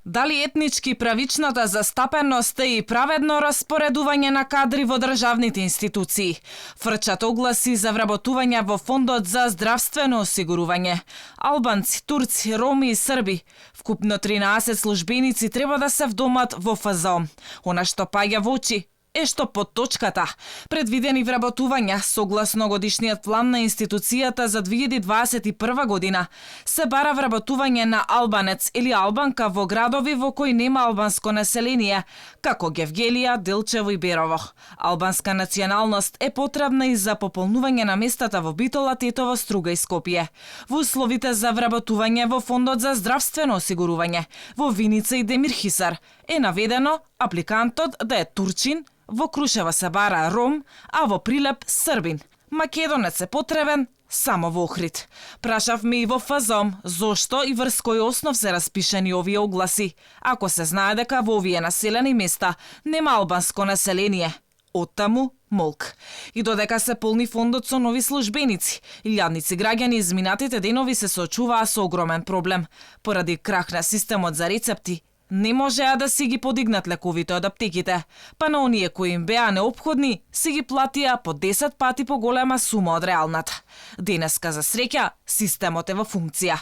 Дали етнички правичната застапеност и праведно распоредување на кадри во државните институции? Фрчат огласи за вработување во Фондот за здравствено осигурување. Албанци, турци, роми и срби, вкупно 13 службеници треба да се вдомат во ФЗО. Она што паѓа во очи е што под точката предвидени вработувања согласно годишниот план на институцијата за 2021 година се бара вработување на албанец или албанка во градови во кои нема албанско население, како Гевгелија, Делчево и Берово. Албанска националност е потребна и за пополнување на местата во Битола, Тетово, Струга и Скопје. Во условите за вработување во Фондот за здравствено осигурување во Виница и Демирхисар е наведено апликантот да е турчин, во Крушева се бара ром, а во Прилеп србин. Македонец е потребен само во Охрид. Прашавме и во ФЗОМ зошто и врз кој основ се распишени овие огласи, ако се знае дека во овие населени места нема албанско население. Оттаму молк. И додека се полни фондот со нови службеници, илјадници граѓани изминатите денови се соочуваа со огромен проблем. Поради крах на системот за рецепти, не можеа да си ги подигнат лековите од аптеките, па на оние кои им беа неопходни, си ги платија по 10 пати поголема сума од реалната. Денеска, за среќа, системот е во функција.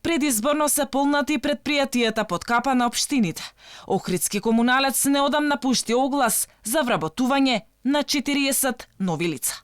Предизборно се полнати предпријатијата под капа на општините. Охридски комуналец неодамна пушти оглас за вработување на 40 нови лица.